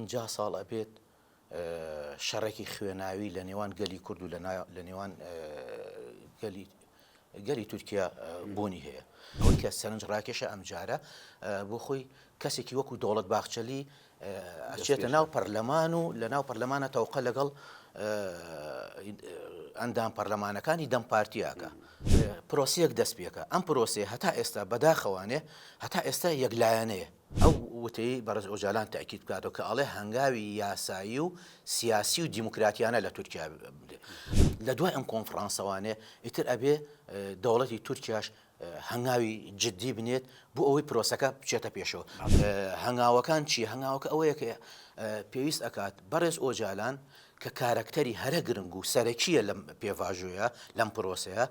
50 ساڵ ئەبێت شەڕێکی خوێناوی لە نێوان گەلی کورد و لە نێوان گەلی گەلی تورکیا بوونی هەیە. ئەوەی کە سەرنج ڕاکێشە ئەمجارە بۆ خۆی کەسێکی وەکو دەوڵەت باخچەلی ئەچێتە ناو پەرلەمان و لە ناو پەرلەمانە تەوقە لەگەڵ ئەندام پەرلەمانەکانی دەم پارتیاکە پرۆسیەک دەست پێکە ئەم پرۆسێ هەتا ئێستا بەداخەوانێ هەتا ئێستا یەکلایەنەیە ئەو وتەی بەڕێز ئۆجالان تەئکید بکاتەوە کە ئەڵێ هەنگاوی یاسایی و سیاسی و دیموکراتیانە لە تورکیا بدرێت. لە دوای ئەم کۆنفرانسەوانێ ئیتر ئەبێ دەوڵەتی تورکیاش هەنگاوی جدی بنێت بۆ ئەوەی پرۆسەکە بچێتە پێشەوە. هەنگاوەکان چی؟ هەنگاوەکە ئەوەیە کە پێویست ئەکات بەڕێز ئۆجالان کە کارەکتەری هەرە گرنگ و سەرەکییە لەم پێڤاژۆیە، لەم پرۆسەیە،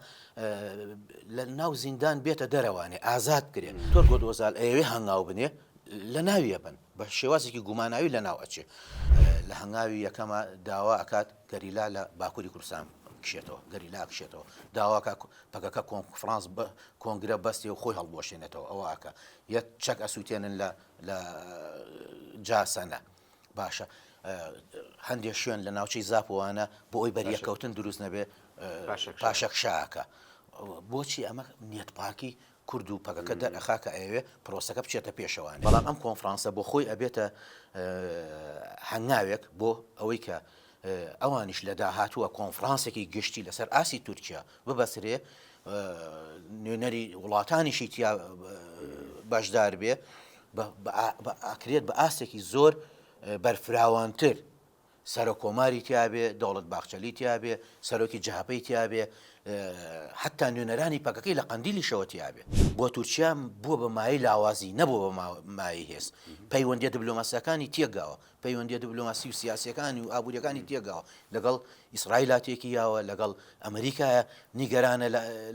لە ناو زیندان بێتە دەرەوانێ، ئازاد بکرێ. تۆرگۆت ئۆزال ئەیەوێ هەنگاو بنێ، لە ناوی ئەبەن، بە شێوازێکی گوماناوی لە ناو ئەچێ. لە هەنگاوی یەکەما داوا ئەکات گەریلا لە باکووری کوردستان بکشێتەوە، گەریلا ئەکشێتەوە. داوا ئەکا پەکەکە کۆنفرانس کۆنگرە بەستێ و خۆی هەڵبوەشێنێتەوە، ئەوە ئەکا. یەک چەک ئەسووتێنن لە لە جاسەنە. باشە هەندێک شوێن لە ناوچەی زاپۆوانە بۆ ئەوی بەریەکەوتن دروست نەبێ پاشەکشاکە بۆچی ئەمە نیەتپاکی کورد و پەکەکە دەرئەخا کە ئەوێ پرۆسەکە بچێتە پێشەوان بەڵام ئەم کۆنفرانسە بۆ خۆی ئەبێتە هەنگاوێک بۆ ئەوەی کە ئەوانیش لە داهاتووە کۆنفرانسێکی گشتی لەسەر ئاسی تورکیا ببەسرێ نوێنەری وڵاتانیشی تیا بەشدار بێ ئەکرێت بە ئاستێکی زۆر بەرفراوانتر سەرۆک کۆماری تیابێ دەوڵەت باخچەلی تیابێ سەرۆکی جەهەپەی تیابێ حتا نوێنەرانی پەکەکەی لە قەندیلیشەوە تیابێ بۆ تورکیا بووە بە مایەی لاوازی نەبووە بە مایەی هێز پەیوەندیە دبلۆماسیەکانی تێکگاوە پەیوەندیە دبلۆماسی و سیاسیەکانی و ئابووریەکانی تێکگاوە لەگەڵ ئیسرائیلا تێکی یاوە لەگەڵ ئەمریکایە نیگەرانە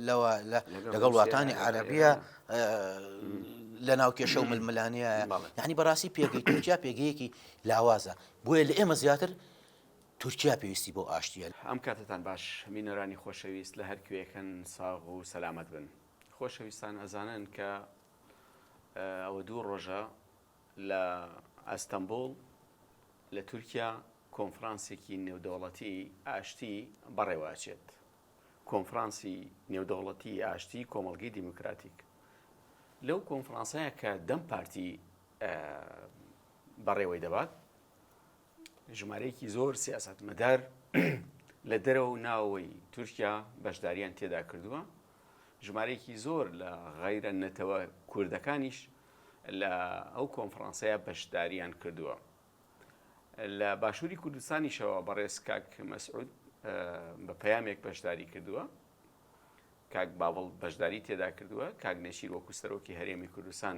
لەوە لەگەڵ وڵاتانی عەرەبیە لە ناو کێشە و ململانەیە یعنی بەڕاستی پێگەی تورکیا پێگەیەکی لاوازە بۆیە لە ئێمە زیاتر تورکیا پێویستی بۆ ئاشتیە. ئەم کاتەتان باش بینەرانی خۆشەویست لە هەر کوێیەکەن ساغ و سەلامەت بن. خۆشەویستان ئەزانن کە ئەوە دوو ڕۆژە لە ئەستەنبوڵ لە تورکیا کۆنفرانسێکی نێودەوڵەتی ئاشتی بەڕێوە ئەچێت. کۆنفرانسی نێودەوڵەتی ئاشتی کۆمەڵگەی دیموکراتیک. لەو کۆنفرانسەیە کە دەم پارتی بەڕێوەی دەبات ژمارەیەکی زۆر سیاسەتمەدار لە دەرەوە و ناوەوەی تورکیا بەشداریان تێدا کردووە ژمارەیەکی زۆر لە غەیرە نەتەوە کوردەکانیش لە ئەو کۆنفرانسەیە بەشداریان کردووە. لە باشووری کوردستانیشەوە بەڕێز کاک مەسعود بە پەیامێک بەشداری کردووە. کاک باڤڵ بەشداری تێدا کردووە، کاک نێچیر وەکو سەرۆکی هەرێمی کوردستان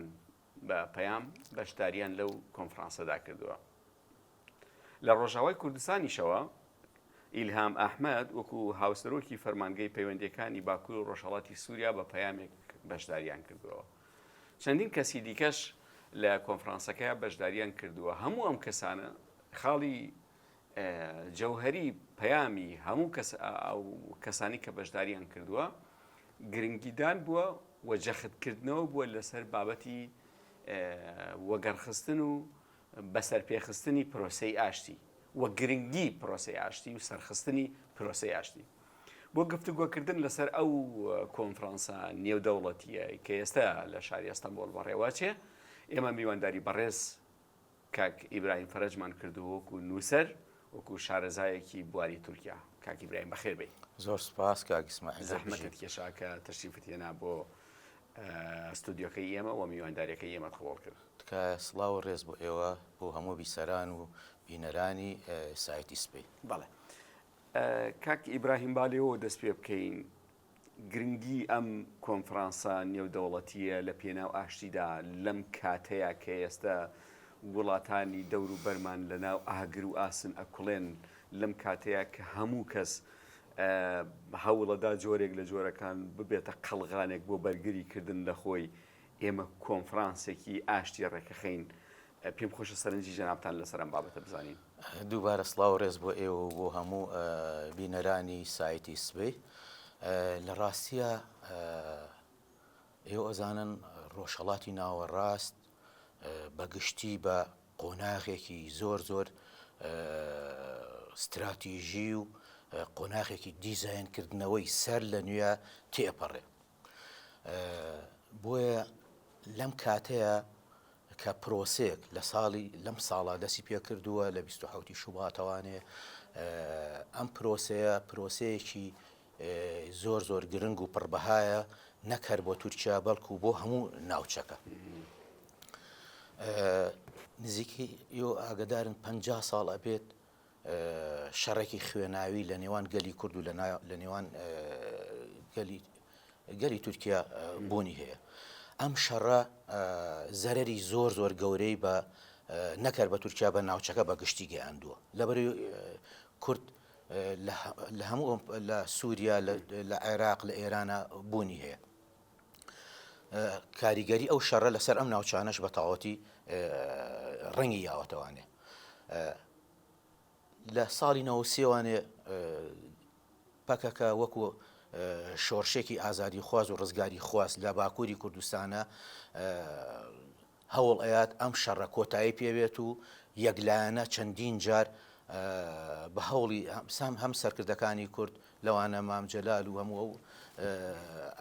بە پەیام بەشداریان لەو کۆنفرانسەدا کردووە. لە ڕۆژاوای کوردستانیشەوە ئیلهام ئەحمەد وەکو هاوسەرۆکی فەرمانگەی پەیوەندیەکانی باکوور و ڕۆژهەڵاتی سووریا بە پەیامێک بەشداریان کردووە. چەندین کەسی دیکەش لە کۆنفرانسەکەیا بەشداریان کردووە. هەموو ئەم کەسانە خاڵی جەوهەری پەیامی هەموو کەس ئەو کەسانی کە بەشداریان کردووە گرنگیدان بووە و جەختکردنەوە بووە لەسەر بابەتی وەگەڕخستن و بەسەرپێخستنی پرۆسەی ئاشتی و گرنگی پرۆسەی ئاشتی و سەرخستنی پرۆسەی ئاشتی. بۆ گفتوگۆکردن لەسەر ئەو کۆنفرانسە نێودەوڵەتییە کە ئێستا لە شاری ئەستەنبۆڵ بەڕێوەچێ، ئێمە میوانداری بەڕێز کاک ئیبراهیم فەرەجمان کردووە وەکو نووسەر، وەکو شارەزایەکی بواری تورکیا. کاک ئیبراهیم بەخێر بێی. زۆر سوپاس کاک ئیسماعیل. زەحمەتت کێشا کە تەشریفت هێنا بۆ ستۆدیۆکەی ئێمە و میوانداریەکەی ئێمەت قبوڵ کرد. تکایە سڵاو و ڕێز بۆ ئێوە، بۆ هەموو بیسەران و بینەرانی سایتی سپەی. بەڵێ کاک ئیبراهیم با لێوەوە دەست پێ بکەین گرنگی ئەم کۆنفرانسە نێودەوڵەتییە لە پێناو ئاشتیدا لەم کاتەیا کە ئێستا وڵاتانی دەوروبەرمان لە ناو ئاگر و ئاسن ئەکوڵێن لەم کاتەیا کە هەموو کەس هەوڵەدا جۆرێک لە جۆرەکان ببێتە قەڵغانێک بۆ بەرگری کردن لە خۆی ئێمە کۆنفرانسێکی ئاشتی ڕێکەخەین پێم خۆشە سەرنجی جەنابتان لەسەر ئەم بابەتە بزانین. دووبارە سڵاو و ڕێز بۆ ئێوە و بۆ هەموو بینەرانی سایتی سبەی. لە ڕاستیە ئێوە ئەزانن ڕۆژهەڵاتی ناوەڕاست بە گشتی بە. قۆناغێکی زۆر زۆر ستراتیژی و قۆناغێکی دیزاینکردنەوەی سەر لە نوێ تێپەڕێ. بۆیە لەم کاتەیە کە پرۆسەیەک لە ساڵی لەم ساڵا دەستی پێکردووە لە 27 شوباتەوانێ ئەم پرۆسەیە پرۆسەیەکی زۆر زۆر گرنگ و پڕبەهایە نەک هەر بۆ تورکیا بەڵکو بۆ هەموو ناوچەکە. نزیکی یۆ ئاگدارن پ ساڵ ئەبێت شەڕێکی خوێناوی لە نێوان گەلی کورد و لە نێوان گەلی گەلی تورکیا بوونی هەیە. ئەم شەڕە زەرەری زۆر زۆر گەورەی بە نەکەر بە تورکیا بە ناوچەکە بە گشتی گەیاندووە. لەبەر کورد لە هەموو لە سووریا لە عێراق لە ئێرانە بوونی هەیە. کاریگەری ئەو شەڕە لەسەر ئەم ناوچانەش بە تەواوەتی ڕەنگی یاوەتەوانێ. لە ساڵی نەوەسیوانێ پەکەکە وەکو شۆرشێکی ئازادی خواز و ڕزگاری خواست لە باکووری کوردستانە هەوڵ ئەیات ئەم شەڕە کۆتایی پێبێت و یەکلایەنە چەندین جار بە هەوڵی سام هەم سەرکردەکانی کورد لەوانە مام جەلال و هەموو ئەو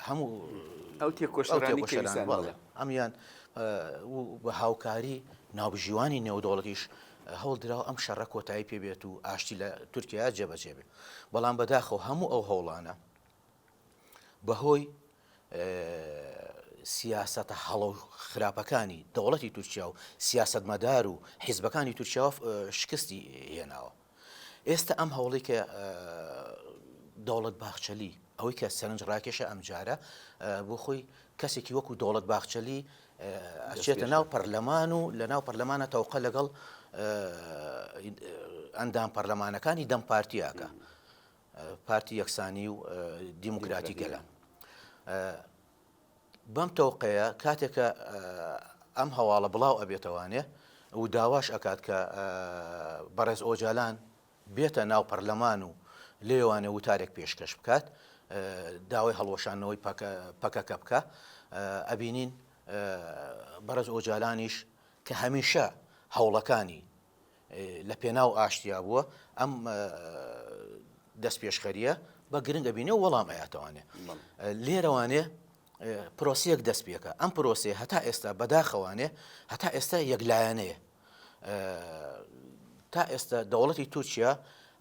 هەموو ئەو تێکۆشەرانی بەڵێ ئەمیان و بە هاوکاری ناوبژیوانی نێودەوڵەتیش هەوڵ دراوە ئەم شەڕە کۆتایی پێ بێت و ئاشتی لە تورکیا جێبەجێ بێت بەڵام بەداخەوە هەموو ئەو هەوڵانە بەهۆی سیاسەتە هەڵە و خراپەکانی دەوڵەتی تورکیا و سیاسەتمەدار و حیزبەکانی تورکیا شکستی هێناوە. ئێستا ئەم هەوڵی کە دەوڵەت باخچەلی ئەوەی کە سەرنج ڕاکێشە ئەمجارە بۆ خۆی کەسێکی وەکو دەوڵەت باخچەلی ئەچێتە ناو پەرلەمان و لە ناو پەرلەمانە تەوقە لەگەڵ ئەندام پەرلەمانەکانی دەم پارتیاکە پارتی یەکسانی و دیموکراتی گەلان. بەم تەوقەیە کاتێک کە ئەم هەواڵە بڵاو ئەبێتەوانێ و داواش ئەکات کە بەڕێز ئۆجالان بێتە ناو پەرلەمان و لێوانێ وتارێک پێشکەش بکات داوای هەڵوەشانەوەی پەکەکە بکە ئەبینین بەڕێز ئۆجالانیش کە هەمیشە هەوڵەکانی لە پێناو ئاشتیا بووە، ئەم دەستپێشخەرییە بە گرنگ ئەبینێ و وەڵام ئەیاتەوانێ. لێرەوانێ پرۆسەیەک دەست پێکە، ئەم پرۆسەیە هەتا ئێستا بەداخەوانێ هەتا ئێستا یەکلایەنەیە. تا ئێستا دەوڵەتی تورکیا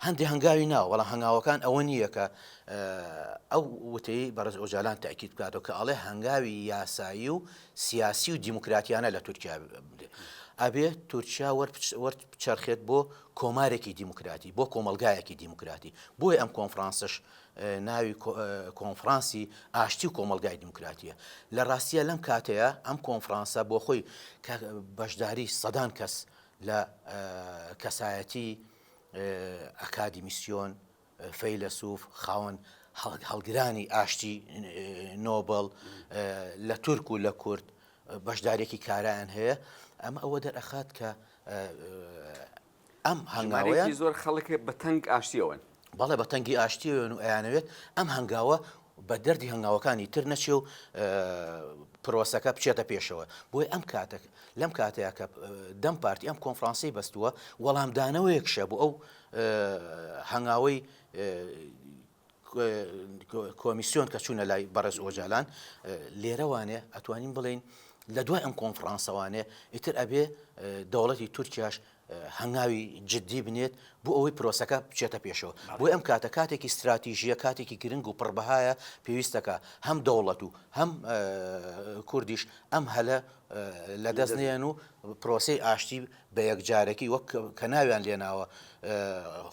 هەندێ هەنگاوی ناوە، بەڵام هەنگاوەکان ئەوە نییە کە ئەو وتەی بەڕێز ئۆجالان تەئکید بکاتەوە کە ئەڵێ هەنگاوی یاسایی و سیاسی و دیموکراتیانە لە تورکیا ئەبێ تورکیا وەرچەرخێت بۆ کۆمارێکی دیموکراتی بۆ کۆمەڵگایەکی دیموکراتی بۆیە ئەم کۆنفرانسش ناوی کۆنفرانسی ئاشتی و کۆمەلگای دیموکراتیە لە ڕاستیە لەم کاتەیە ئەم کۆنفرانسە بۆ خۆی بەشداری سەدان کەس لە کەسایەتی ئەکادیمیسیۆن، فەیلەسوف، خاوەن هەڵگرانی ئاشتی نۆبڵ لە تورک و لە کورد بەشدارێکی کارایان هەیە ئەمە ئەوە دەرئەخات کە ئەم هەنگاوەیان زۆر خەڵک بە تەنگ ئاشتیەوەن. بەڵێ بە تەنگی ئاشتیەوەن و ئەیانەوێت ئەم هەنگاوە بە دەردی هەنگاوەکانی تر نەچێ و پرۆسەکە بچێتە پێشەوە بۆی ئەم کاتە لەم کاتەیە کە دەم پارتی ئەم کۆنفرانسی بەستووە وەڵامدانەوەیەکشە بۆ ئەو هەنگاوەی کۆمیسیۆن کە چوونە لای بەڕێز ئۆجالان لێرەوانێ ئەتوانین بڵین لە دوای ئەم کۆنفرانسەوانێ ئیتر ئەبێ دەوڵەتی تورکیاش هەنگاوی جددی بنێت بۆ ئەوەی پرۆسەکە بچێتە پێشەوە. بۆیە ئەم کاتە کاتێکی ستراتیژییە، کاتێکی گرنگ و پڕبەهایە، پێویستەکە هەم دەوڵەت و هەم کوردیش ئەم هەلە لەدەست نەیەن و پرۆسەی ئاشتی بە یەکجارەکی وەک کە ناویان لێناوە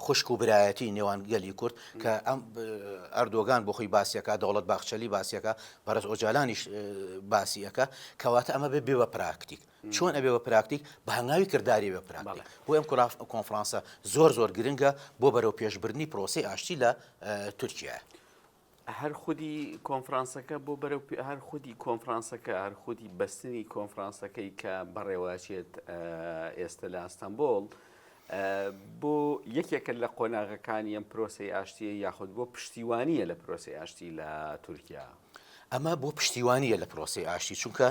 خوشک و برایەتی نێوان گەلی کورد کە ئەم ئەردۆگان بۆ خۆی باسیەکە دەوڵەت باخچەلی باسیەکە بەڕێز ئۆجالانیش باسیەکە کەواتە ئەمە بێ بێ بە پراکتیک. چۆن ئەبێ بە پراکتیک؟ بە هەنگاوی کرداری بە پراکتیک. بۆ ئەم کۆنفرانسە زۆر زۆر گرنگە بۆ بەرەو پێشبردنی پرۆسەی ئاشتی لە تورکیا. هەر خودی کۆنفرانسەکە بۆ بەرەو هەر خودی کۆنفرانسەکە هەر خودی بەستنی کۆنفرانسەکەی کە بەڕێوەچێت ئێستا لە ئەستەنبوڵ بۆ یەکێکە لە قۆناغەکانی ئەم پرۆسەی ئاشتیە یاخود بۆ پشتیوانیە لە پرۆسەی ئاشتی لە تورکیا. ئەمە بۆ پشتیوانییە لە پرۆسەی ئاشتی، چونکە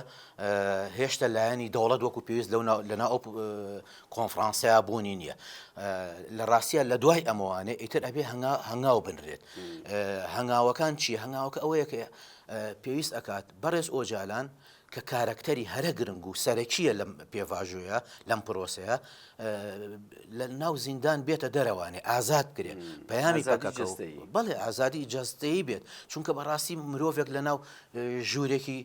هێشتا لایەنی دەوڵەت وەکو پێویست لەو لەناو ئەو کۆنفرانسەیە بوونی نییە. لە ڕاستیە لە دوای ئەمەوانێ ئیتر ئەبێ هەنگاو بنرێت. هەنگاوەکان چی؟ هەنگاوەکە ئەوەیە کە پێویست ئەکات بەڕێز ئۆجالان کە کارەکتەری هەرە گرنگ و سەرەکییە لەم پێڤاژۆیە، لەم پرۆسەیە، لە ناو زیندان بێتە دەرەوانێ، ئازاد بکرێ، پەیامی پەکەکە و بەڵێ ئازادی جەستەیی بێت، چونکە بەڕاستی مرۆڤێک لە ناو ژوورێکی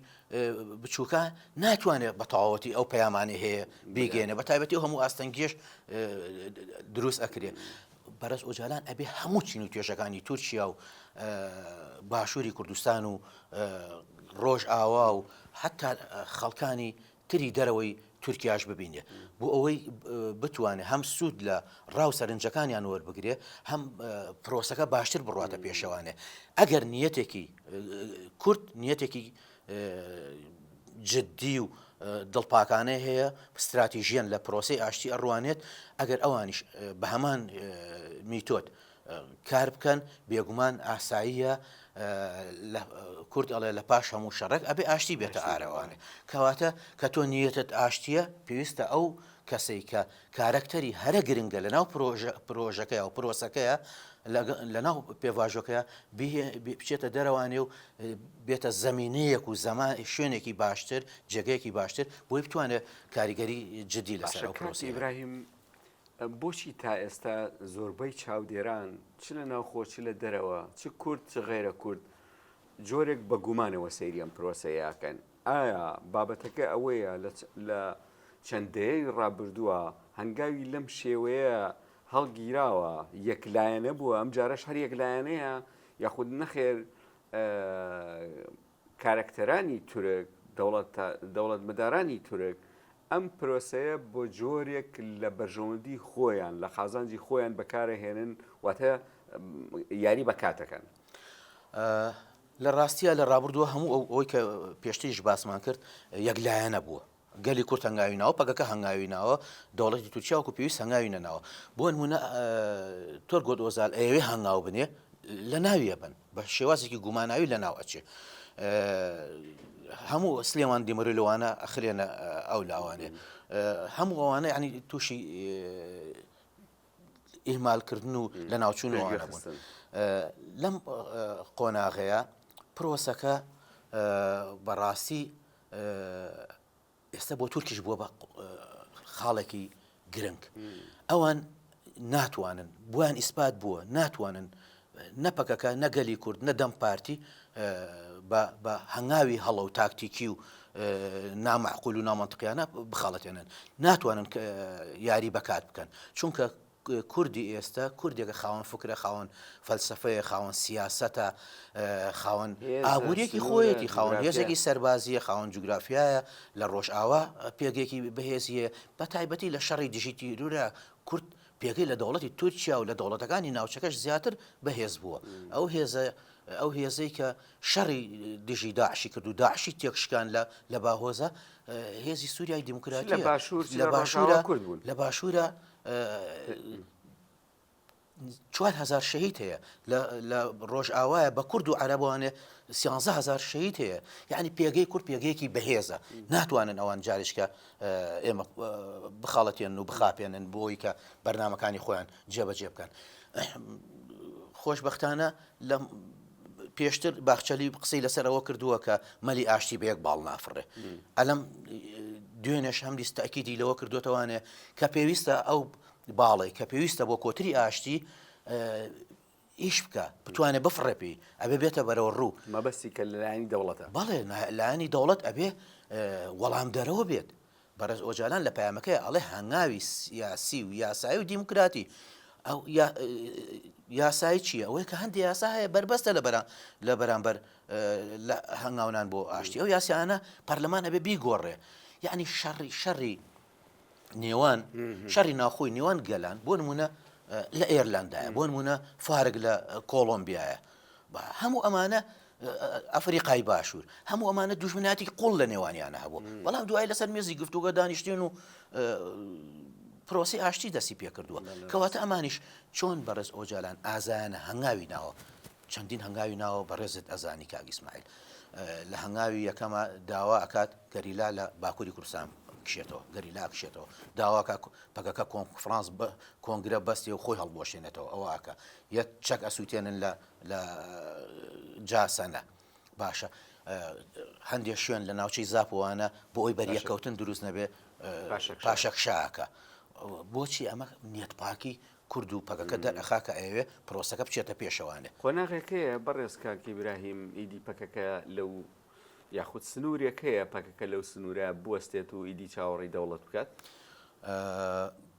بچووکە ناتوانێت بە تەواوەتی ئەو پەیامانەی هەیە بیگەێنێ، بە تایبەتی ئەو هەموو ئاستەنگیش دروست ئەکرێ. بەڕێز ئۆجالان ئەبێ هەموو چین و توێژەکانی تورکیا و باشووری کوردستان و ڕۆژئاوا و حتا خەڵکانی تری دەرەوەی تورکیاش ببینێ بۆ ئەوەی بتوانێت هەم سوود لە ڕاو سەرنجەکانیان وەربگرێ هەم پرۆسەکە باشتر بڕاتە پێشەوانێ ئەگەر نیەتێکی کورت نیەتێکی جددی و دڵپاکانەی هەیە، ستراتیژیەن لە پرۆسەی ئاشتی ئەڕوانێت، ئەگەر ئەوانیش بە هەمان میتۆد کار بکەن، بێگومان ئاساییە کورد ئەڵێ لە پاش هەموو شەڕێک ئەبێ ئاشتی بێتە ئارەوانێ. کەواتە کە تۆ نیەتت ئاشتیە، پێویستە ئەو کەسەی کە کارەکتەری هەرە گرنگە لەناو پرۆژەکەیا و پرۆسەکەیا لەناو پێڤاژۆکەیا بچێتە دەرەوانێ و بێتە زەمینەیەک و زەمان شوێنێکی باشتر جێگەیەکی باشتر بۆی بتوانێت کاریگەری جدی لەسەر ئەو پرۆسەیە. ئیبراهیم بۆچی تا ئێستا زۆربەی چاودێران چ لە ناوخۆ چ لە دەرەوە چ کورد چ غەیرە کورد جۆرێک بە گومانەوە سەیری ئەم پرۆسەیە ئەکەن؟ ئایا بابەتەکە ئەوەیە لە چەند دەیەی ڕابردووە هەنگاوی لەم شێوەیە هەڵگیراوە یەکلایەنە بووە ئەم جارەش هەر یەکلایەنەیە یاخود نەخێر کارەکتەرانی تورک دەوڵەتمەدارانی تورک ئەم پرۆسەیە بۆ جۆرێک لە بەرژەوەندی خۆیان لە قازانجی خۆیان بەکارەهێنن واتە یاری بە کاتەکەن. لە ڕاستیا لە ڕابردووە هەموو ئەو ئەوەی کە پێشتریش باسمان کرد یەکلایەنە بووە. گەلی کورد هەنگاوی ناوە، پەکەکە هەنگاوی ناوە، دەوڵەتی تورکیا وەکو پێویست هەنگاوی نەناوە. بۆ نمونە تۆرگۆت ئۆزال ئەیەوێ هەنگاو بنێ لە ناوی ئەبەن بە شێوازێکی گوماناوی لە ناو ئەچێ. هەموو سلێمان دیمەری لەوانە ئەخرێنە ئەو لاوانێ. هەموو ئەوانە یعنی تووشی ئیهمالکردن و لەناوچوون و ئەوانە بوون. لەم قۆناغەیە پرۆسەکە بەڕاستی ئێستا بۆ تورکیش بووە بە خاڵێکی گرنگ. ئەوان ناتوانن بۆیان ئیسپات بووە ناتوانن نە پەکەکە نە گەلی کورد نە دەم پارتی بە هەنگاوی هەڵە و تاکتیکی و نامەعقول و نامەنتقیانە بخەڵەتێنن ناتوانن یاری بەکات بکەن چونکە کوردی ئێستا کوردێکە خاوەن فکرە خاوەن فەلسفەیە خاوەن سیاسەتە خاوەن ئابووریەکی خۆیەتی خاوەن هێزێکی سەربازیە خاوەن جوگرافیایە لە ڕۆژئاوا پێگەیەکی بەهێزیە بە تایبەتی لە شەڕی دژی تیرورە کورد پێگەی لە دەوڵەتی تورکیا و لە دەوڵەتەکانی ناوچەکەش زیاتر بەهێز بووە. ئەو هێزە ئەو هێزەی کە شەڕی دژی داعشی کرد و داعشی تێکشکان لە لە باهۆزە هێزی سووریای دیموکراتی لە باشوور لە باشوورە کورد بوون لە باشوورە 4هزار شەهید هەیە لە ڕۆژئاوایە بە کورد و عەرەبوانێ 13هزار شەهید هەیە یعنی پێگەی کورد پێگەیەکی بەهێزە ناتوانن ئەوان جارشکە ئێمە بخەڵەتێنن و بخاپێنن بۆی کە بەرنامەکانی خۆیان جێبەجێ بکەن. خۆشبەختانە لە پێشتر باخچەلی قسەی لەسەر ئەوە کردووە کە مەلی ئاشتی بە یەک باڵ نافڕێ ئەلم دوێنێش هەم دیس تاکیدی لەوە کردوتەوانێ کە پێویستە ئەو باڵێک کە پێویستە بۆ کۆتری ئاشتی ئیش بکا بتوانێ بفڕێ پێی ئەبێ بێتە بەرەو ڕوو. مەبەستی کە لە لایەنی دەوڵەتە. بەڵێ لایەنی دەوڵەت ئەبێ وەڵامدەرەوە بێت. بەڕێز ئۆجالان لە پەیامەکەی ئەڵێ هەنگاوی سیاسی و یاسایی و دیموکراتی ئەو یاسایی چییە؟ ئەوەی کە هەندێک یاسا هەیە بەربەستە لە بەرا لە بەرامبەر لە هەنگاونان بۆ ئاشتی ئەو یاسایانە پەرلەمان ئەبێ بیگۆڕێ یعنی شەڕی شەڕی نێوان شەڕی ناوخۆی نێوان گەلان بۆ نمونە لە ئێرلندایە بۆ نمونە فارگ لە کۆڵۆمبیایە هەموو ئەمانە ئەفریقای باشوور هەموو ئەمانە دوژمناتی قوڵ لە نێوانیانە هەبوو بەڵام دوای لەسەر مێزی گفتوگە دانیشتین و پرۆسی ئاشتی دەستی پێکردووە کەواتە ئەمانیش چۆن بەڕێز ئۆجالان ئازایانە هەنگاوی ناوە چەندین هەنگاوی ناوە بەڕێزت ئەزانی کاک ئیسماعیل. لە هەنگاوی یەکەمە داوا ئەکات گەریلا لە باکووری کوردستان بکشێتەوە، گەریلا ئەکشێتەوە، داوا ئەکا پەکەکە کۆنفرانس کۆنگرە بەستێ و خۆی هەڵبوەشێنێتەوە، ئەوە ئەکا. یەک چەک ئەسووتێنن لە لە جاسەنە. باشە هەندێک شوێن لە ناوچەی زاپ وانە بۆ ئەوی بەریەککەوتن دروست نەبێ پاشەکشە ئەکا. بۆچی ئەمە نیەتپاکی کورد و پەکەکە دەرئەخا کە ئەیەوێ پرۆسەکە بچێتە پێشەوانێ. قۆناغێک هەیە بەڕێز کاک ئیبراهیم ئیدی پەکەکە لەو یاخود سنوورێک هەیە پەکەکە لەو سنوورە بوەستێت و ئیدی چاوەڕێی دەوڵەت بکات؟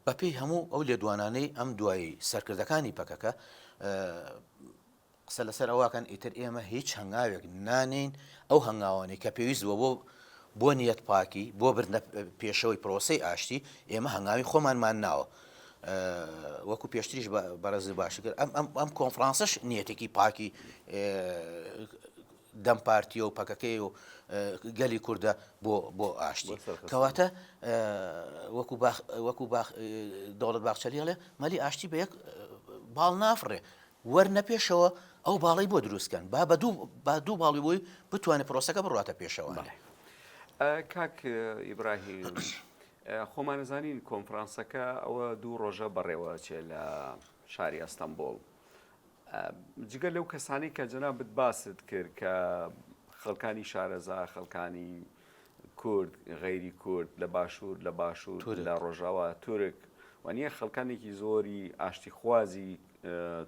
بەپێی هەموو ئەو لێدوانانەی ئەم دوایی سەرکردەکانی پەکەکە قسە لەسەر ئەوە کەن ئیتر ئێمە هیچ هەنگاوێک نانێین، ئەو هەنگاوانەی کە پێویست بووە بۆ بۆ نیەت پاکی، بۆ بردنە پێشەوەی پرۆسەی ئاشتی، ئێمە هەنگاوی خۆمانمان ناوە. وەکو پێشتریش بەڕێزت باسی کرد، ئەم ئەم ئەم کۆنفرانسەش نیەتێکی پاکی دەم پارتیە و پەکەکەی و گەلی کوردە بۆ بۆ ئاشتی. کەواتە وەکو باخ وەکو باخ دەوڵەت باخچەلی ئەڵێ مەلی ئاشتی بە یەک باڵ نافڕێ وەرنە پێشەوە ئەو باڵەی بۆ دروست کەن با بە دوو با دوو باڵی بۆی بتوانێت پرۆسەکە بڕاتە پێشەوە. بەڵێ کاک ئیبراهیم خۆمانەزانین کۆنفرانسەکە ئەوە دوو ڕۆژە بەڕێوەچێ لە شاری ئەستەمبۆڵ جگە لەو کەسانی کە جەنابت باست کرد کە خەڵکانی شارەزا خەڵکانی کورد، غەیری کورد، لە باشوور، لە باشوور، لە ڕۆژاوا، تورک، وانییە خەڵکانێکی زۆری ئاشتیخوازی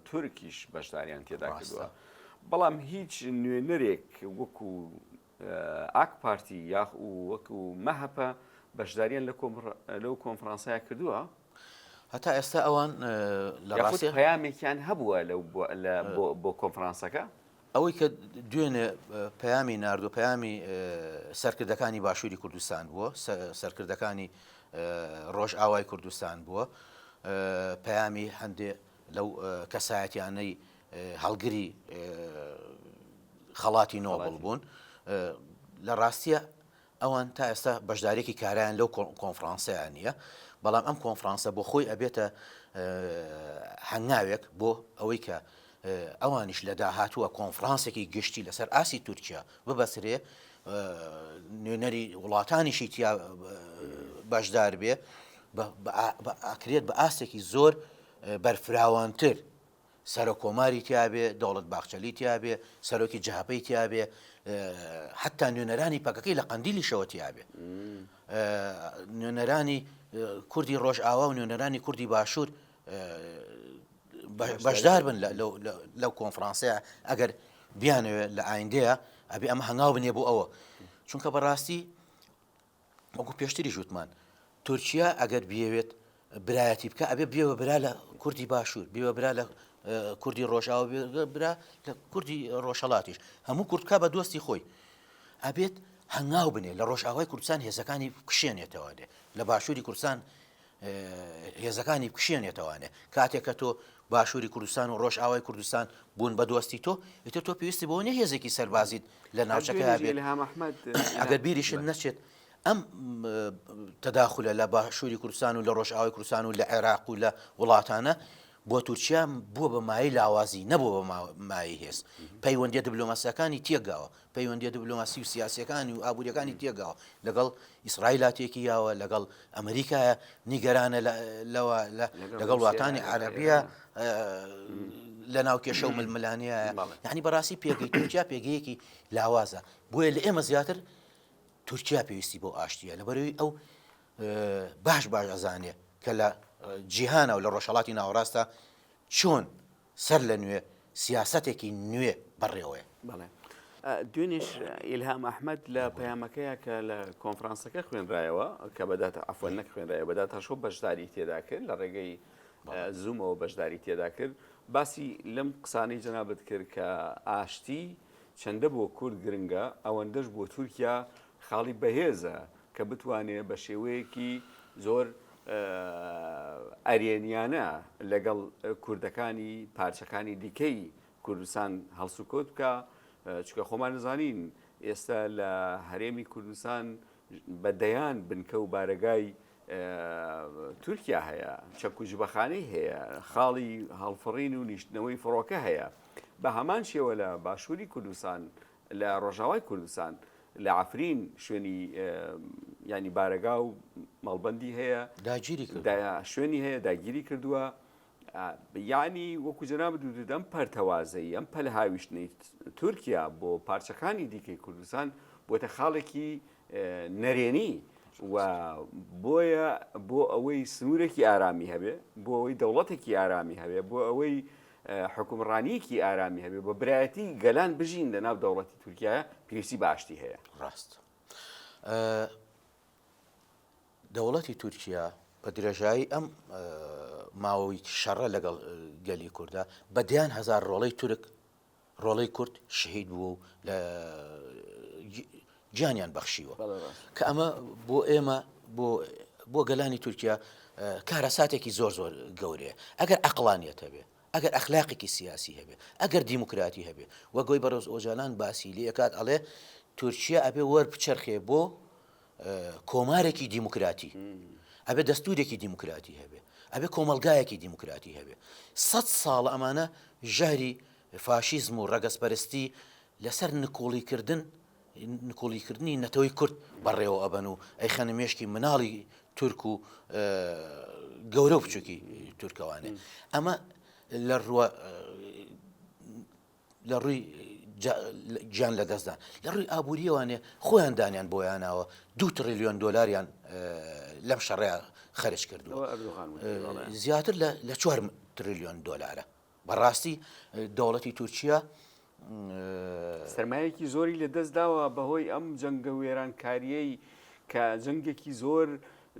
تورکیش بەشداریان تێدا کردووە. بەڵام هیچ نوێنەرێک وەکو ئاک پارتی یاخ و وەکو مەهەپە بەشداریان لەو کۆنفرانسەیە کردووە؟ هەتا ئێستا ئەوان لە ڕاستیدا پەیامێکیان هەبووە لەو بۆ کۆنفرانسەکە؟ ئەوەی کە دوێنێ پەیامی ناردووە پەیامی سەرکردەکانی باشووری کوردستان بووە، سەرکردەکانی ڕۆژئاوای کوردستان بووە، پەیامی هەندێ لەو کەسایەتیانەی هەڵگری خەڵاتی نۆبڵ بوون. لە ڕاستیە ئەوان تا ئێستا بەشدارییەکی کارایان لەو کۆنفرانسەیا نییە، بەڵام ئەم کۆنفرانسە بۆ خۆی ئەبێتە هەنگاوێک بۆ ئەوەی کە ئەوانیش لە داهاتووە کۆنفرانسێکی گشتی لەسەر ئاستی تورکیا ببەسرێ، نوێنەری وڵاتانیشی تیا بەشدار بێ، ئەکرێت بە ئاستێکی زۆر بەرفراوانتر سەرۆک کۆماری تیابێ، دەوڵەت باخچەلی تیابێ، سەرۆکی جەهەپەی تیابێ، حەتتا نوێنەرانی پەکەکەی لە قەندیلیشەوە تیابێ. نوێنەرانی کوردی ڕۆژئاوا و نوێنەرانی کوردی باشوور بەشدار بن لەو کۆنفرانسەیە ئەگەر بیانەوێت لە ئایندەیە ئەبێ ئەمە هەنگاو بنێ بۆ ئەوە چونکە بەڕاستی وەکو پێشتریش وتمان تورکیا ئەگەر بیەوێت برایەتی بکە ئەبێ بێ بە برا لە کوردی باشوور بێ بە برا لە کوردی ڕۆژاوە برا لە کوردی ڕۆژهڵاتیش هەموو کوردکە بە دۆستی خۆی ئەبێت هەنگاو بنێ لە ڕۆژئاوای کوردستان هێزەکانی بکشێنێتەوە دێ لە باشووری کوردستان هێزەکانی بکشێنێتەوانێ کاتێک کە تۆ باشووری کوردستان و ڕۆژئاوای کوردستان بوون بە دۆستی تۆ ئیتر تۆ پێویستی بەوە نیە هێزێکی سەربازیت لە ناوچەکە هەبێت ئەگەر بیریشت نەچێت ئەم تەداخولە لە باشووری کوردستان و لە ڕۆژئاوای کوردستان و لە عێراق و لە وڵاتانە بۆ تورکیا بووە بە مایەی لاوازی نەبووە بە مایەی هێز پەیوەندیە دبلۆماسیەکانی تێکگاوە پەیوەندیە دبلۆماسی و سیاسیەکانی و ئابووریەکانی تێکگاوە لەگەڵ ئیسرائیلا تێکی یاوە لەگەڵ ئەمریکایە نیگەرانە لەوە لەگەڵ وڵاتانی عەرەبیە لە ناو کێشە و ململانیە یعنی بەڕاستی پێگەی تورکیا پێگەیەکی لاوازە بۆیە لە ئێمە زیاتر تورکیا پێویستی بۆ ئاشتیە لەبەرەوەی ئەو باش باش ئەزانێ کە لە جیهانە و لە ڕۆژهڵاتی ناوەڕاستە چۆن سەر لە نوێ سیاسەتێکی نوێ بەڕێوەیە. بەڵێ. دوێنێش ئیلهام ئەحمەد لە پەیامەکەیا کە لە کۆنفرانسەکە خوێنرایەوە کە بە داتا عەفوەن نەک خوێنرایەوە بە داتاشۆ بەشداری تێدا کرد لە ڕێگەی زوومەوە بەشداری تێدا کرد باسی لەم قسانەی جەنابت کرد کە ئاشتی چەندە بۆ کورد گرنگە ئەوەندەش بۆ تورکیا خاڵی بەهێزە کە بتوانێ بە شێوەیەکی زۆر ئەرێنیانە لەگەڵ کوردەکانی پارچەکانی دیکەی کوردستان هەڵسوکەوت بکا، چونکە خۆمان دەزانین ئێستا لە هەرێمی کوردستان بە دەیان بنکە و بارەگای تورکیا هەیە، چەک و جبەخانەی هەیە، خاڵی هەڵفڕین و نیشتنەوەی فڕۆکە هەیە. بە هەمان شێوە لە باشووری کوردستان. لە ڕۆژاوای کوردستان لە عەفرین شوێنی یانی بارەگا و مەڵبەندی هەیە داگیری کردووە شوێنی هەیە داگیری کردووە یعنی وەکو جەنابت وتت ئەم پەرتەوازەیی ئەم پەلهاویشتنەی تورکیا بۆ پارچەکانی دیکەی کوردستان بۆتە خاڵێکی نەرێنی و بۆیە بۆ ئەوەی سنوورێکی ئارامی هەبێ بۆ ئەوەی دەوڵەتێکی ئارامی هەبێ بۆ ئەوەی حوکمڕانییەکی ئارامی هەبێ بە برایەتی گەلان بژین لە ناو دەوڵەتی تورکیا پێویستی بە ئاشتی هەیە. ڕاست. دەوڵەتی تورکیا بە درێژایی ئەم ماوەی شەڕە لەگەڵ گەلی کووردا بە دەیان هەزار ڕۆڵەی تورک ڕۆڵەی کورد شەهید بووە و لە گیانیان بەخشیوە کە ئەمە بۆ ئێمە بۆ بۆ گەلانی تورکیا کارەساتێکی زۆر زۆر گەورەیە ئەگەر ئەقلانیەت هەبێ ئەگەر ئەخلاقێکی سیاسی هەبێ ئەگەر دیموکراتی هەبێ وەگەی بەڕێز ئۆجالان باسی لێکات ئەڵێ تورکیا ئەبێ وەربچەرخێ بۆ کۆمارێکی دیموکراتی ئەبێ دەستورێکی دیموکراتی هەبێ ئەبێ کۆمەلگایەکی دیموکراتی هەبێ سە ساڵ ئەمانە ژەهری فاشیزم و ڕەگەزپەرستی لەسەر نکوڵیکردن نکوڵیکردنی نەتەوەی کورد بەڕێوە ئەبەن و ئەیخەنە مێشکی مناڵی تورک و گەورە و بچووکی تورکەوانێ ئەمە لە ڕووە لە ڕووی گیان لەدەستدان لە ڕووی ئابووریەوانێ خۆیان دانیان بۆیاناوە دو تریلیۆن دۆلاریان لەم شەڕەیە خەرج کردووە زیاتر لە چوار تریلیۆن دۆلارە بەڕاستی دەوڵەتی تورکیا سەرمایەکی زۆری لە دەست داوە بەهۆی ئەم جەنگە وێرانکاریەی کە جەنگێکی زۆر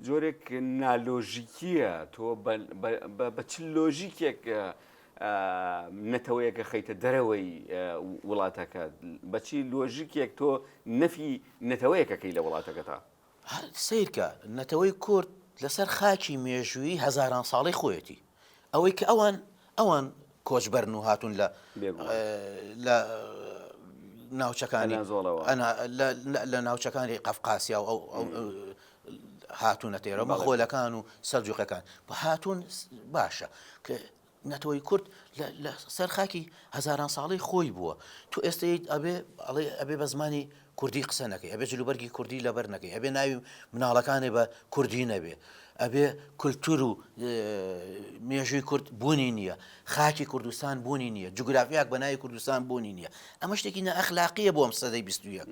جۆرێک نالۆژیکیە تۆ بە چ لۆژیکێک نەتەوەیەکە خەیتە دەرەوەی وڵاتەکە بەچی لۆژیکێک تۆ نەفی نەتەوەیەکەکەی لە وڵاتەکەتا سەیرکە نەتەوەی کورد لەسەر خاکی مێژوویی هەزاران ساڵەی خۆیەتی ئەوەی کە ئەوان ئەوان کۆچبەرن و هاتوون لە لە ناوچەکانی لە ناوچەکانی قەفقاسیا و ئەو هاتوونە تێرە مەخۆلەکان و سەرجوقەکان هاتوون باشە کە نەتەوەی کورد لە سەر خاکی هەزاران ساڵەی خۆی بووە تۆ ئێستا ئەبێ ئەڵێ ئەبێ بە زمانی کوردی قسە نەکەی ئەبێ جلوبەرگی کوردی لەبەر نەکەی ئەبێ ناوی مناڵەکانی بە کوردی نەبێ ئەبێ کولتور و مێژووی کورد بوونی نییە خاکی کوردستان بوونی نییە جوگرافیاک بە ناوی کوردستان بوونی نییە ئەمە شتێکی نائەخلاقیە بۆ ئەم سەدەی 21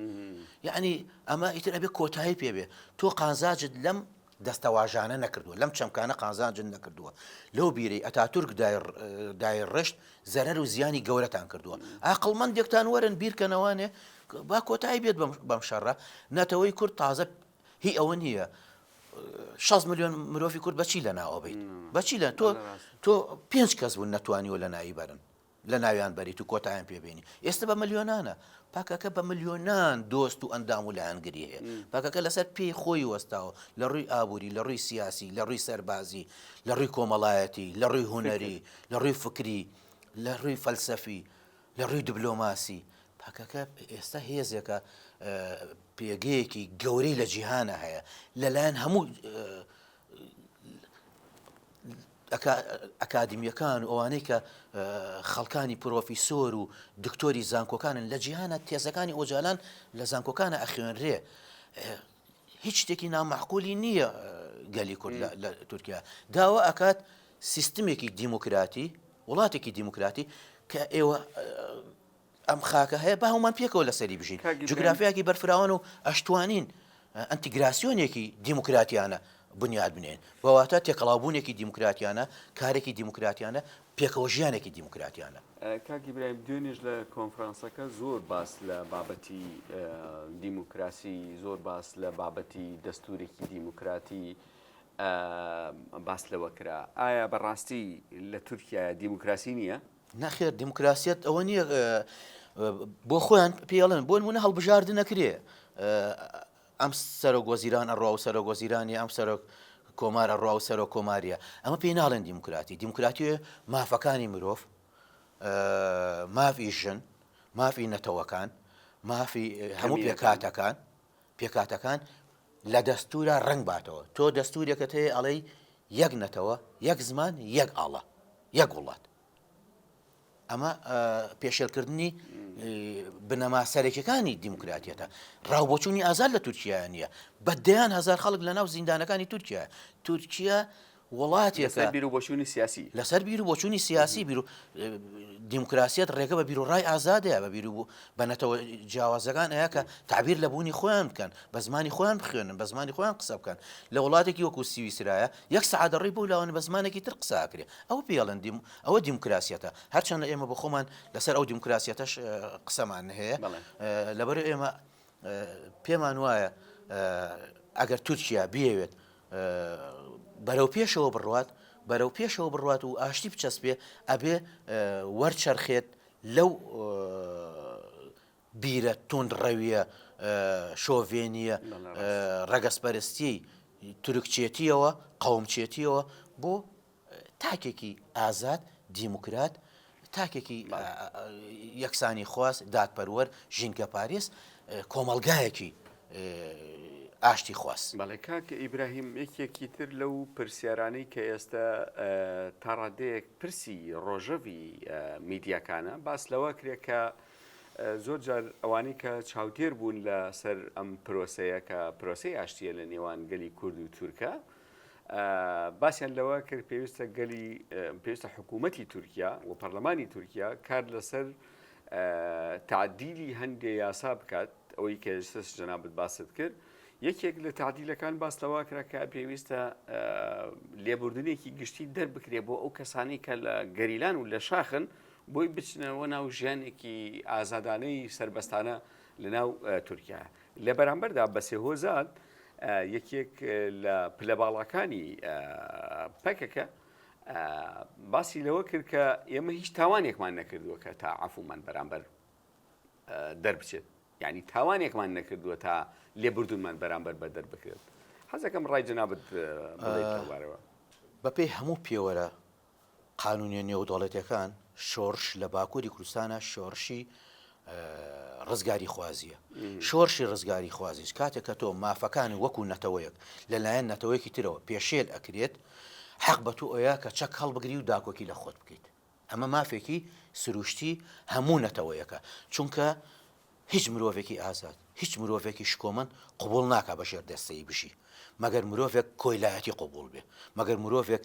یعنی ئەمە ئیتر ئەبێ کۆتایی پێبێ تۆ قازاجت لەم دەستەواژانە نەکردووە، لەم چەمکانە قازانجت نەکردووە، لەو بیرەی ئەتاتورک دایڕشت زەرەر و زیانی گەورەتان کردووە. ئاقڵمەندێکتان وەرن بیرکەنەوانێ با کۆتایی بێت بەم شەڕە. نەتەوەی کورد تازە هی ئەوە نییە 6 ملیۆن مرۆڤی کورد بەچی لەناوە بیت بەچی لە تۆ تۆ پێنج کەس بوون نەتوانیوە لە ناوی بەرن. لە ناویان بەریت و کۆتایان پێ بێنی. ئێستا بە ملیۆنانە. پەکەکە بە ملیۆنان دۆست و ئەندام و لایەنگری هەیە. پەکەکە لەسەر پێی خۆی وەستاوە لە ڕووی ئابووری، لە ڕووی سیاسی، لە ڕووی سەربازی، لە ڕووی کۆمەڵایەتی، لە ڕووی هونەری، لە ڕووی فکری، لە ڕووی فەلسەفی، لە ڕووی دبلۆماسی. پەکەکە ئێستا هێزێکە پێگەیەکی گەورەی لە جیهانە هەیە. لەلایەن هەموو ئەکادیمیەکان و ئەوانەی کە خەڵکانی پرۆفیسۆر و دکتۆری زانکۆکانن لە جیهانە تێزەکانی ئۆجالان لە زانکۆکانە ئەخوێنرێ هیچ شتێکی نامەعقولی نییە گەلی کورد لە تورکیا داوا ئەکات سیستمێکی دیموکراتی وڵاتێکی دیموکراتی کە ئێوە ئەم خاکە هەیە با هەموومان پێکەوە لەسەری بژین جوگرافیاکی بەرفراوان و ئەشتوانین ئەنتیگراسیۆنێکی دیموکراتیانە بنیاد بنێن بەواتە تێکەڵاوبوونێکی دیموکراتیانە کارێکی دیموکراتیانە پێکەوە ژیانێکی دیموکراتیانە. کاک ئیبراهیم دوێنێش لە کۆنفرانسەکە زۆر باس لە بابەتی دیموکراسی زۆر باس لە بابەتی دەستورێکی دیموکراتی باس لەوە کرا ئایا بەڕاستی لە تورکیا دیموکراسی نییە؟ نەخێر دیموکراسیەت ئەوە نییە بۆ خۆیان پێڵێن بۆ نمونە هەڵبژاردن نەکرێ ئەم سەرۆک وەزیران ئەڕوا و سەرۆک وەزیرانی ئەم سەرۆک کۆمار ئەڕوا و سەرۆک کۆماریە ئەمە پێی ناڵێن دیموکراتی دیموکراتی مافەکانی مرۆڤ مافی ژن مافی نەتەوەکان مافی هەموو پێکاتەکان پێکاتەکان لە دەستورا ڕنگ باتەوە تۆ دەستورێکت هەیە ئەڵێی یەک نەتەوە یەک زمان یەک ئاڵا یەک وڵات. ئەمە پێشێلکردنی بنەما سەرەکیەکانی دیموکراتیەتە. ڕاوبۆچوونی ئازاد لە تورکیا نییە. بە دەیان هەزار خەڵک لە ناو زیندانەکانی تورکیا. تورکیا وڵاتێکە لەسەر بیر و بۆچوونی سیاسی. لەسەر بیر و بۆچوونی سیاسی بیر و دیموکراسیەت ڕێگە بە بیروڕای ئازاد هەیە بە بیر و بە نەتەوە جیاوازەکان هەیە کە تعبیر لە بوونی خۆیان بکەن بە زمانی خۆیان بخوێنن بە زمانی خۆیان قسە بکەن لە وڵاتێکی وەکو سویسرایە یەک سەعات دەڕۆی بەو لاوە بە زمانێکی تر قسە ئەکرێ ئەوە پێڵێن دیم ئەوە دیموکراسیەتە هەرچەندە ئێمە بە خۆمان لەسەر ئەو دیموکراسیەتەش قسەمان هەیە لەبەر ئێمە پێمان وایە ئەگەر تورکیا بیەوێت بەرەو پێشەوە بڕوات بەرەو پێشەوە بڕوات و ئاشتی بچەسپێ ئەبێ وەرچەرخێت لەو بیرە توندڕەویە شۆڤێنیە ڕەگەزپەرستیەی تورکچێتیەوە قەومچێتیەوە بۆ تاکێکی ئازاد، دیموکرات، تاکێکی یەکسانیخواز، دادپەروەر، ژینگەپارێز، کۆمەڵگایەکی ئاشتیخواز. بەڵێ کاک ئیبراهیم یەکێکی تر لەو پرسیارانەی کە ئێستا تا ڕادەیەک پرسی ڕۆژەڤی میدیاکانە باس لەوە کرێ کە زۆر جار ئەوانەی کە چاودێر بوون لە سەر ئەم پرۆسەیە کە پرۆسەی ئاشتیە لە نێوان گەلی کورد و تورکە باسیان لەوە کرد پێویستە گەلی پێویستە حکوومەتی تورکیا و پەرلەمانی تورکیا کار لەسەر تعدیلی هەندێ یاسا بکات ئەوەی کە ئێستاش جەنابت باست کرد یەکێک لە تعدیلەکان باس لەوە کرا کە پێویستە لێبوردنێکی گشتی دەربکرێ بۆ ئەو کەسانی کە لە گەریلان و لە شاخن بۆی بچنەوە ناو ژیانێکی ئازادانەی سربەستانە لە ناو تورکیا لە بەرامبەردا بەسێ هۆزات یەکێک لە پلە باڵاکانی پەکەکە باسی لەوە کرد کە ئێمە هیچ تاوانێکمان نەکردووە کە تا عفومان بەرامبەر دەربچێت یعنی تاوانێکمان نەکردووە تا لێبوردونمان بەرامبەر بە دەربکرێت حەزەکەم ڕای جەنابت بڵێیت لەوبارەوە. بەپێی هەموو پێوەرە قانونیە نێودەوڵەتیەکان شۆڕش لە باکووری کوردستانە شۆڕشی ڕزگاری خوازیە شۆرشی ڕزگاری خوازیش کاتێک کە تۆ مافەکانی وەکو نەتەوەیەک لەلایەن نەتەوەیەکی ترەوە پێشێل ئەکرێت حەق بە تۆ ئەیە کە چەک هەڵبگری و داکۆکی لە خۆت بکەیت ئەمە مافێکی سروشتی هەموو نەتەوەیەکە، چونکە هیچ مرۆڤێکی ئازاد، هیچ مرۆڤێکی شکۆمەند قبوڵ ناکا بە ژێردەستەیی بژی، مەگەر مرۆڤێک کۆیلایەتی قبوڵ بێ، مەگەر مرۆڤێک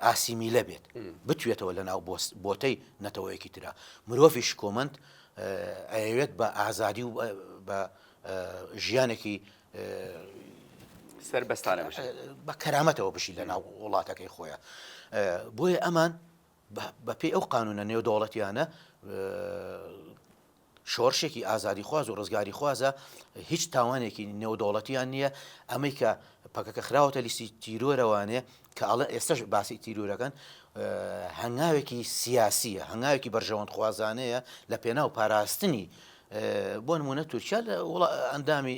ئاسیمیلە بێت، بتوێتەوە لە ناو بۆتەی نەتەوەیەکی ترا. مرۆڤی شکۆمەند ئەیەوێت بە ئازادی و بە ژیانێکی سەربەستانە بژی بە کەرامەتەوە بژی لە ناو وڵاتەکەی خۆیان بۆیە ئەمان بەپێی ئەو قانونە نێودەوڵەتیانە شۆڕشێکی ئازادیخواز و ڕزگاریخوازە هیچ تاوانێکی نێودەوڵەتیان نییە ئەمەی کە پەکەکە خراوەتە لیستی تیرۆرەوانێ کە ئەڵێ ئێستش باسی تیرۆرەکەن هەنگاوێکی سیاسیە هەنگاوێکی بەرژەوەندخوازانەیە لە پێناو پاراستنی بۆ نمونە تورکیا لە ئەندامی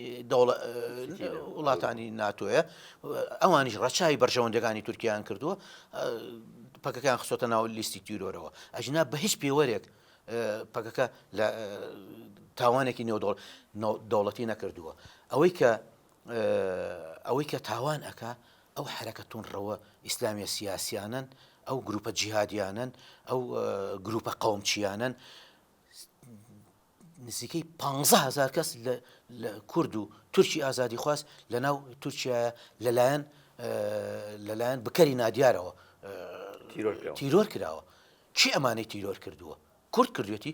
وڵاتانی ناتۆیە ئەوانیش ڕەچاوی بەرژەوەندەکانی تورکیان کردووە پەکەکان خستۆتە ناو لیستی تیرۆرەوە ئەژنا بە هیچ پێوەرێک پەکەکە لە تاوانێکی نێودەوڵ دەوڵەتی نەکردووە ئەوەی کە ئەوەی کە تاوان ئەکا ئەو حرەکە توندڕەوە ئیسلامیە سیاسیانن ئەو گروپە جیهادیانن ئەو گروپە قەومچیانن نزیکەی 15هزار کەس لە کورد و تورکی ئازادیخواز لە ناو تورکیایە لەلایەن لەلایەن بکەری نادیارەوە تیرۆر کراوە چی ئەمانەی تیرۆر کردووە کورد کردوێتی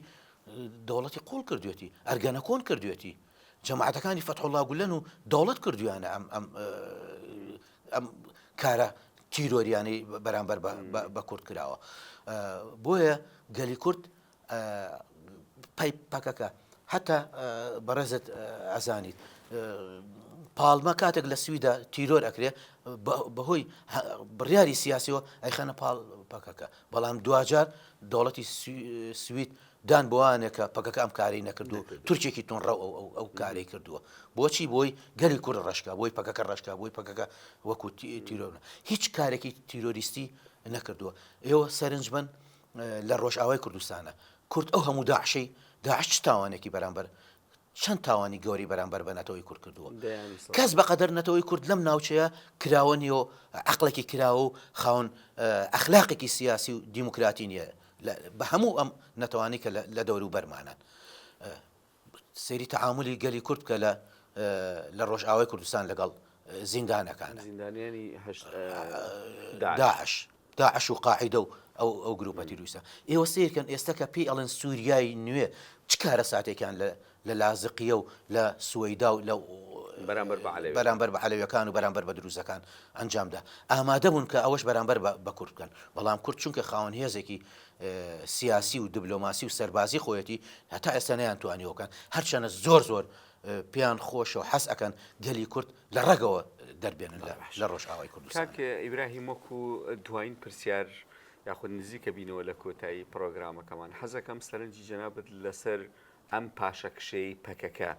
دەوڵەتی قوڵ کردوێتی ئەرگەنەکۆن کردوێتی جەماعەتەکانی فەتحوڵا گولەن و دەوڵەت کردویانە ئەم ئەم ئەم کارە تیرۆریانەی بەرامبەر بە کورد کراوە بۆیە گەلی کورد پەی پەکەکە هەتا بەڕێزت ئەزانیت پاڵمە کاتێک لە سویدا تیرۆر ئەکرێ بەهۆی بڕیاری سیاسیەوە ئەیخەنە پاڵ پەکەکە بەڵام دواجار دەوڵەتی سوید دان بۆوانێ کە پەکەکە ئەم کارەی نەکردو تورکێکی تونڕەو ئەو ئەو ئەو کارەی کردووە بۆچی بۆی گەلی کورد ڕەشکا بۆی پەکەکە ڕەشکا بۆی پەکەکە وەکو تیرۆر هیچ کارێکی تیرۆریستی نەکردووە ئێوە سەرنج بن لە ڕۆژئاوای کوردستانە کورد ئەو هەموو داعشەی داعش چ تاوانێکی بەرامبەر چەند تاوانی گەورەی بەرامبەر بە نەتەوەی کورد کردووە کەس بەقەدەر نەتەوەی کورد لەم ناوچەیە کراوە نییە و عەقڵێکی کراوە و خاوەن ئەخلاقێکی سیاسی و دیموکراتی نییە. بە هەموو ئەم نەتەوانی کە لە دەوروبەرمانان. سەیری تەعامولی گەلی کورد بکە لە لە ڕۆژئاوای کوردستان لەگەڵ زیندانەکانە. زیندانیانی هەشت داعش داعش و قاعیدە و ئەو ئەو گروپە تیرۆریستە. ئێوە سەیرکەن ئێستا کە پێی ئەڵێن سووریای نوێ چ کارەساتێکیان لە لە لازقیە و لە سوەیدا و لە بەرامبەر بە عەلەویەکان بەرامبەر بە عەلەویەکان و بەرامبەر بە دروزەکان ئەنجامدا. ئامادە بوون کە ئەوەش بەرامبەر بە بە کورد بکەن. بەڵام کورد چونکە خاوەن هێزێکی سیاسی و دبلۆماسی و سەربازی خۆیەتی هەتا ئێستا نەیانتوانیوە بکەن. هەرچەنە زۆر زۆر پێیان خۆشە و حەز ئەکەن گەلی کورد لە ڕەگەوە دەربێنن لە ڕۆژئاوای کوردستان. کاک ئیبراهیم وەکو دوایین پرسیار یاخود نزیکە بینەوە لە کۆتایی پڕۆگرامەکەمان حەزەکەم سەرنجی جەنابت لەسەر ئەم پاشەکشەی پەکەکە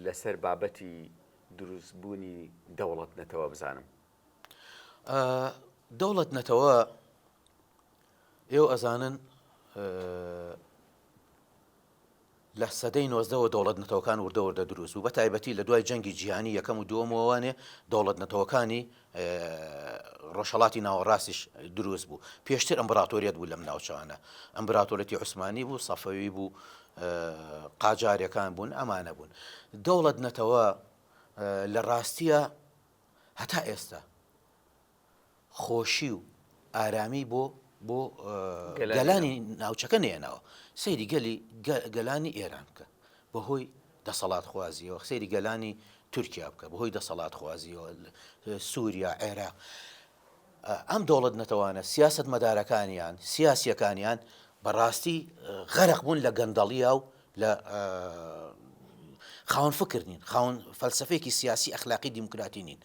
لەسەر بابەتی دروستبوونی دەوڵەت نەتەوە بزانم. دەوڵەت نەتەوە ئێوە ئەزانن لە سەدەی نۆزدەوە دەوڵەت نەتەوەکان وردە وردە دروست بوو بە تایبەتی لە دوای جەنگی جیهانی یەکەم و دووەمەوانێ دەوڵەت نەتەوەکانی ڕۆژهەڵاتی ناوەڕاستیش دروست بوو پێشتر ئەمبراتۆریەت بوو لەم ناوچانە ئەمبراتۆرەتی عوسمانی بوو سەفەوی بوو قاجارەکان بوون ئەمانە بوون دەوڵەت نەتەوە لە ڕاستیە هەتا ئێستا خۆشی و ئارامی بۆ بۆ گەلانی ناوچەکە نێناوە سەیری گەلی گەلانی ئێران بکە بەهۆی دەسەڵاتخوازیەوە سەیری گەلانی تورکیا بکە بەهۆی دەسەڵاتخوازیەوە سووریا عێراق ئەم دەوڵەت نەتەوانە سیاست مەدارەکانیان سیاسیەکانیان بەڕاستی غەرق بوون لە گەندەڵیە و لە خاوەن فکر نین خاوەن فەلسفەیەکی سیاسی ئەخلاقی دیموکراتی نین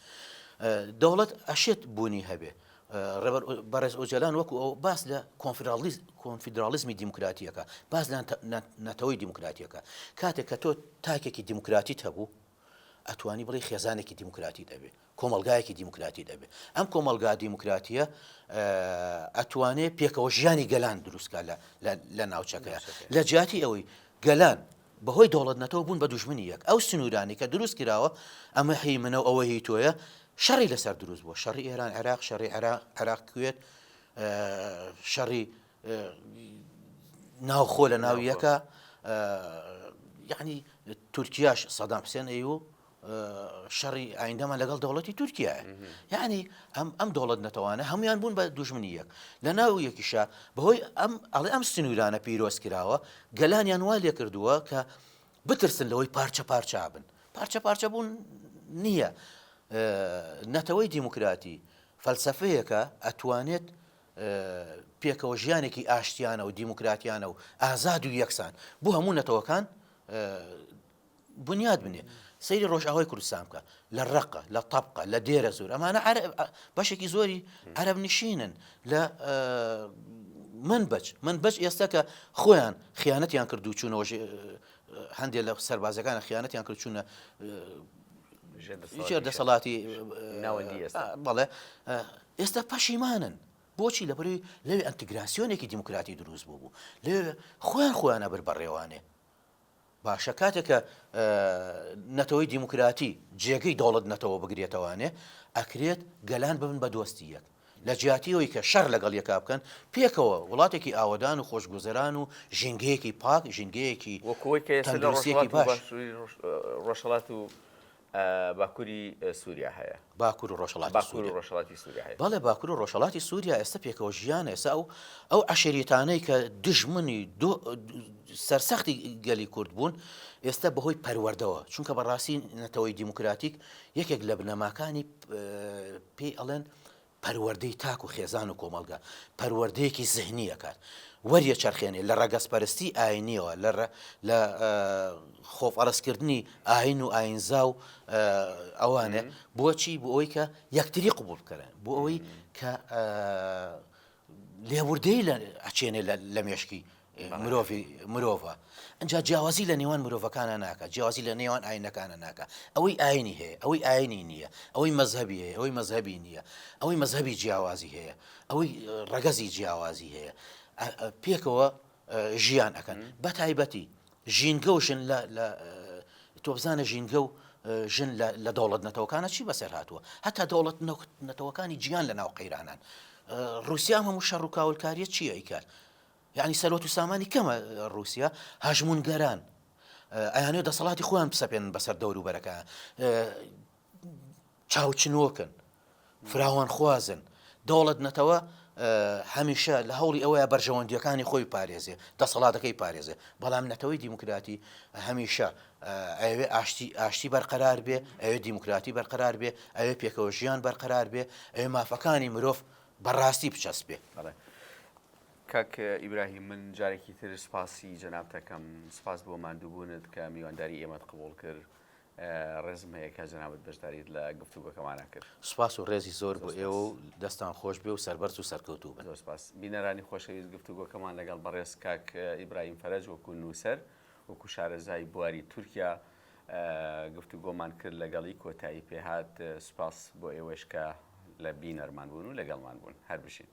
دەوڵەت ئەشێت بوونی هەبێ ڕێبەر بەڕێز ئۆجالان وەکو ئەو باس لە کۆنفیدراڵیزمی دیموکراتیەکە باس لە نەتەوەی دیموکراتیەکە کاتێک کە تۆ تاکێکی دیموکراتیت هەبوو ئەتوانی بڵێ خێزانێکی دیموکراتی دەبێ کۆمەلگایەکی دیموکراتی دەبێ ئەم کۆمەلگا دیموکراتیە ئەتوانێ پێکەوە ژیانی گەلان دروستکە لە ناوچەکەیە لە جیاتی ئەوەی گەلان بەهۆی دەوڵەت نەتەوە بوون بە دوژمنی یەک. ئەو سنوورانەی کە دروست کراوە ئەمە هی منە و ئەوە هی تۆیە، شەڕی لەسەر دروست بووە. شەڕی ئێران عێراق، شەڕی عێراق کوێت، شەڕی ناوخۆ لە ناو یەکە، یعنی تورکیاش سەدام حسێن ئەی و شەڕی ئایندەمان لەگەڵ دەوڵەتی تورکیایە یعنی ئەم ئەم دەوڵەت نەتەوانە هەمویان بوون بە دوژمنی یەک لە ناو یەکیشە بەهۆی ئەم ئەڵێ ئەم سنوورانە پیرۆز کراوە گەلانیان وا لێ کردووە کە بترسن لەوەی پارچە پارچە بن پارچە پارچە بوون نییە نەتەوەی دیموکراتی فەلسفەیەکە ئەتوانێت پێکەوە ژیانێکی ئاشتیانە و دیموکراتیانە و ئازاد و یەکسان بۆ هەموو نەتەوەکان بنیات بنێ سەیری ڕۆژئاوای کوردستان بکە لە ڕەقە لە تەبقە لە دێرە زۆر ئەمانە بەشێکی زۆری عەرەب نشینن لە منبەج منبەج ئێستا کە خۆیان خیانەتیان کرد و چوونەوە هەندێک لە سەربازەکان خیانەتیان کرد چوونە ژێر دەسەڵاتی ناوەندی ئێستا بەڵێ ئێستا پەشیمانن بۆچی لەبەرەوەی لەوێ ئەنتگراسیۆنێکی دیموکراتی دروست بوو بوو لەوێ خۆیان خۆیانە بر بەڕێوانێ باشە کاتێک کە نەتەوەی دیموکراتی جێگەی دەوڵەت نەتەوە بگرێتەوانێ ئەکرێت گەلان ببن بە دۆستی یەک لە جیاتی ئەوەی کە شەڕ لەگەڵ یەکا بکەن پێکەوە وڵاتێکی ئاوەدان و خۆشگوزەران و ژینگەیەکی پاک ژینگەیەکی وەکوی کە ئێستا لە تەندروستیەکی ڕۆژهەڵات و باش باشووری ڕۆژهەڵات و باکووری سووریا هەیە. باکوور و ڕۆژهەڵاتی باکوور و سووریا. ڕۆژهەڵاتی سووریا هەیە. بەڵێ باکوور و ڕۆژهەڵاتی سووریا ئێستا پێکەوە ژیانە ئێستا ئەو ئەو عەشیرەتانەی کە دوژمنی دۆ سەرسەختی گەلی کورد بوون ئێستا بەهۆی پەروەردەوە چونکە بەڕاستی نەتەوەی دیموکراتیک یەکێک لە بنەماکانی پێی ئەڵێن پەروەردەی تاک و خێزان و کۆمەڵگە، پەروەردەیەکی زهنی ئەکات، وەریەچەرخێنێ لە ڕەگەزپەرستی ئاینیەوە، لە لە خۆفەرزکردنی ئاین و ئاینزا و ئەوانە، بۆچی؟ بۆ ئەوەی کە یەکتری قبوڵ بکەن، بۆ ئەوەی کە لێبوردەیی لە ئەچێنێ لە مێشکی مرۆڤی مرۆڤە ئەجا جیاوازی لە نێوان مرۆڤەکانە ناکە جیاوازی لە نێوان ئاینەکانە ناکە ئەوەی ئاینی هەیە ئەوەی ئاینی نییە ئەوەی مەزهبی هەیە ئەوەی مەزهبی نییە ئەوەی مەزهبی جیاوازی هەیە ئەوەی ڕەگەزی جیاوازی هەیە پێکەوە ژیان ئەەکەن بە تایبەتی ژینگە و ژن لە تۆ بزانە ژینگە و ژن لە دەوڵەت نەتەوەکانە چی بەسەر هاتووە هەتا دەوڵەت نەتەوەکانی جیان لە ناو قەیرانان. ڕووسیا ئەم هەموو شەڕ و کاولکاریە چییە ئەیکات؟ یعنی سەروەت و سامانی کەمە ڕووسیا هەژمونگەران ئەیانێ دەسەڵاتی خۆیان بسەپێنن بەسەر دەوروبەرەکە چاوچنۆکن، فراوانخوازن، دەوڵەت نەتەوە هەمیشە لە هەوڵی ئەوەیە بەرژەوەندییەکانی خۆی بپارێزێ، دەسەڵاتەکەی بپارێزێ، بەڵام نەتەوەی دیموکراتی هەمیشە ئەیەوێ ئاشتی ئاشتی بەرقەرار بێ، ئەوێ دیموکراتی بەرقەرار بێ، ئەوێ پێکەوە ژیان بەرقەرار بێ، ئەوێ مافەکانی مرۆڤ بەڕاستی بچەسپێ. بەڵێ کاک ئیبراهیم من جارێکی تر سپاسی جەنابت ئەکەم، سپاس بۆ ماندووبوونت کە میوانداری ئێمەت قبوڵ کرد. ڕێزم هەیە کە جەنابت بەشداریت لە گفتوگۆکەمانا کرد. سوپاس و ڕێزی زۆر بۆ ئێوە و دەستان خۆش بێ و سەربەرز و سەرکەوتوو بن. زۆر سوپاس. بینەرانی خۆشەویست گفتوگۆکەمان لەگەڵ بەڕێز کاک ئیبراهیم فەرەج وەکو نووسەر، وەکو شارەزای بواری تورکیا گفتوگۆمان کرد لەگەڵی کۆتایی پێهات. سوپاس بۆ ئێوەش کە لە بینەرمان بوون و لەگەڵمان بوون. هەر بژین.